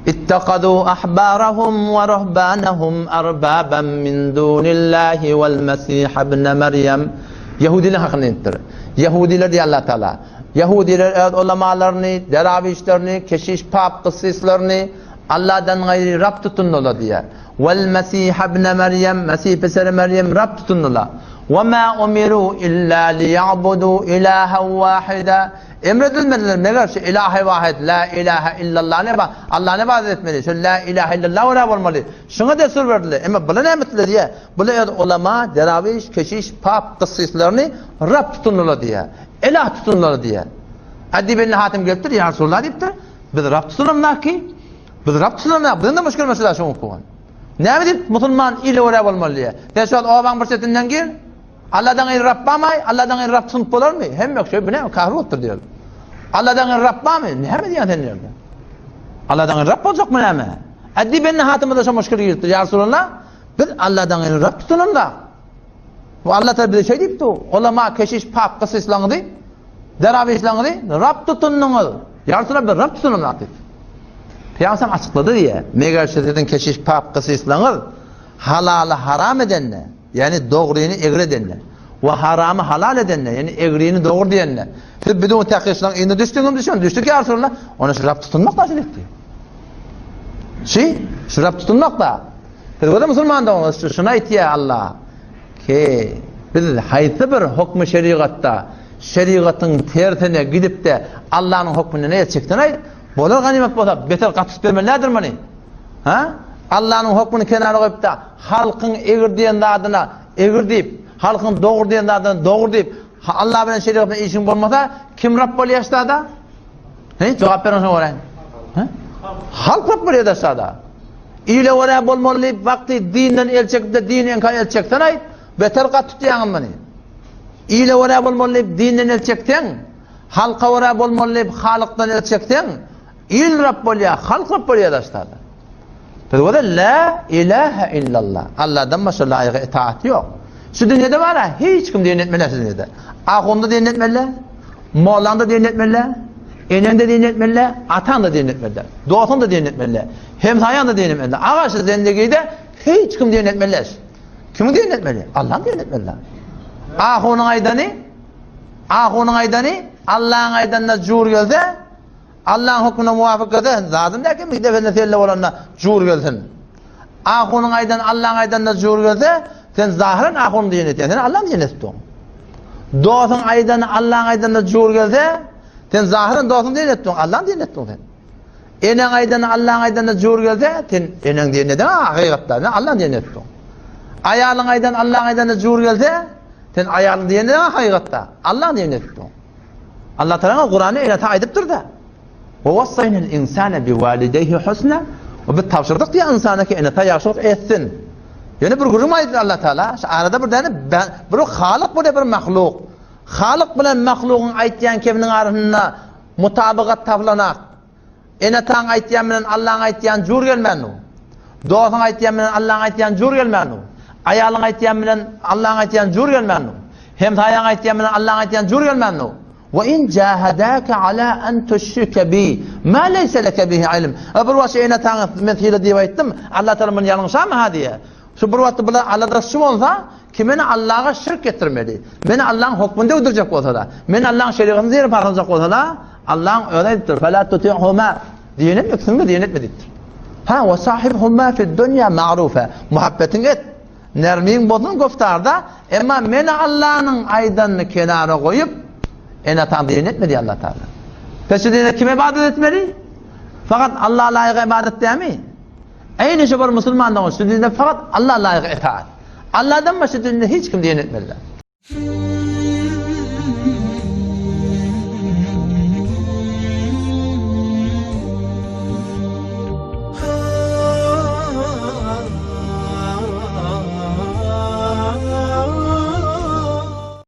Ittehazû ahbarahum we ruhbanahum arbaban min dunillahi wal mesiha ibne Merýem. Ýehudiler hakynda inipdir. Ýehudiler diýýär Allah Taala. Ýehudiler öz ulamalaryny, derawişlerini, keşiş pap gysyslaryny Allahdan gaýry Rab tutundylar diýýär. Wal mesiha ibne Merýem, Mesih piseri Merýem Rab tutundylar. Wa ma umiru illa liýa'budu ilahan wahida. Emredilmediler, meger şu ilahi wahid, la ilahe illallany eba, Allany ybadat etmeli, şu la ilahe illallah görä bolmaly. Şuňa destur berdiler. Emma bular näme etdiler diýýär? Bular öz ulama, derawiş, keşiş, pap, gysyslaryny Rab tutundylar diýýär. Ilah tutundylar diýýär. Adi ibn Hatim gelipdir, ýa Resulallah diýipdir. Biz Rab tutunamzak ki, biz Rab tutunamzak, bizden-de müşkil mesele şuň hukugy. Näme diýip musulman ile görä bolmaly diýýär. Sen şu wagt obaň bir çetinden gir, Alladan gaýry Rab barmy? Alladan gaýry Rab tutunyp bolarmy? Hemme kişi bu näme kafir bolupdyr diýer. Alladan gaýry Rab barmy? Näme diýýän sen diýer. Alladan gaýry Rab boljakmy näme? Addi benne hatymyzda şo muşkil giripdir. Ýa Resulallah, biz Alladan gaýry Rab tutunanda. Bu Allah Taala bize şeý diýipdi. Ulama, keşiş, pap, gysyslaňyzy, derawislaňyzy Rab tutundyňyz. Ýa Resulallah, biz Rab tutunanda diýip. Pygamber açyklady diýýär. Meger siziň keşiş, pap, gysyslaňyz halaly haram edende, Ýagny dogryny egri edende we haramy halal edende, ýagny egrini dogry diýende, siz biziň täkyşlaryň yzyna düşdüňizmi, düşmediňizmi? Düşdük ýa Resulallah. Onda şu Rab tutunmak da şeýtdi. Şi, şu Rab tutunmak da. Siz göze musulman doňuz, şuny aýtýar Allah. Ki biz haýsy bir hukmy şerigatda şerigatyň tersine gidip-de Allahnyň hukmünden el çeksen aýt, bolar ganymat bolsa beter gatyşyp bermeli nädir muny? Ha? Allanyň hokmuny kenara goýup-da, halkyň egri diýen zadyna egri diýip, halkyň dogry diýen zadyna dogry diýip, Alla bilen şerigat bilen işiň bolmasa, kim Rab bolýar şada? He, jogap beriň şoňa göräýin. He? Halk Rab bolýar da şada. Ile görä bolmaly diýip, wagty dinden el çekip-de dini inkar el çeksen aýt, beter gat tutýaňyz muny. Ile görä bolmaly diýip, dinden el çekseň, halka görä bolmaly diýip, Halykdan el çekseň, Il Rab bolýar, halk Rab bolýar daşlarda. Biz bolsa la ilahe illallah. Allahdan başga laýyk itaat ýok. Şu dünýede bar ha, hiç kim diýen etmeli şu dünýede. Ahunda diýen etmeli, mollanda diýen etmeli, eneň de diýen etmeli, ataň da diýen etmeli, dostuň da diýen etmeli, hemsaýaň da diýen etmeli. Aga şu zendegide hiç kim diýen etmeli. Kim diýen etmeli? Allah diýen etmeli. Ahunyň aýdany Ahunyň aýdany Allahyň aýdanyna jur gelse, Allaň hökmüne muwafyk gelse, zadym däl ki, depesine selle bolanda jur gelsin. Ahunyň aýdany Allaň aýdanyna jur gelse, sen zahyran ahuny diýen etýän, sen Allaň diýen etip dur. Dostuň aýdany Allaň aýdanyna jur gelse, sen zahyran dostuň diýen etip dur, Allaň diýen etip dur sen. Eneň aýdany Allaň aýdanyna jur gelse, sen eneň diýen eden hakykatda, sen Allaň diýen etip dur. Aýalyň aýdany Allaň aýdanyna jur gelse, sen aýalyň diýen eden hakykatda, Allaň diýen etip dur. Allah Taala Kuranda enete aýdypdyr-da. Wa wassaynal insana biwalidayhi husna. We biz tabşyrdyk diýe ynsana ki enete ýagşylyk etsin. Ýöne bir gürrüň aýtdy Allah Taala, şu arada bir däne bir halyk bir bir mahluk. Halyk bilen mahlugyň aýtýan kebiniň arasynda mutabagat tapylanak. Ene-ataň aýtýan bilen Allaň aýtýan jur gelmän dur. Dostuň aýtýan bilen Allaň aýtýan jur gelmän dur. Aýalyň aýtýan bilen Allaň aýtýan jur gelmän dur. Hemsaýaň aýtýan bilen Allaň aýtýan jur gelmän dur. Wa in jahadaka ala an tushrika bi ma laysa laka bihi ilm. Bir wagt ene-ataňa men hile diýip aýtdym, Allah Taala muny ýalňyşamy ha diýýär. Şu bir wagtda bular aladaşçy bolsa, ki meni Allaha şirk getirmeli, meni Allahyň hokmuny döwdürjek bolsa-da, meni Allahyň şerigatyny zerip harlajak bolsa-da, Allahyň özi aýdypdyr, Fela tuti'huma, diýen etme, ikisini-de diýen etme diýipdir. Ha, we sahibhuma fid-dunýa ma'rufa, muhabbetiňi et, nermiň bolsun göftarda, emma meni Allanyň aýdanyny kenara goýup, ene-ataň diýen etme diýýär Allah Taala. Pes şu dine kime ybadat etmeli? Fakat Allaha laýyk ybadat dämi? Eýni şu bir musulman dogan şu dinde fakat Alla laýyk itaat. Alladan başga dinde hiç kim diýen etmezler.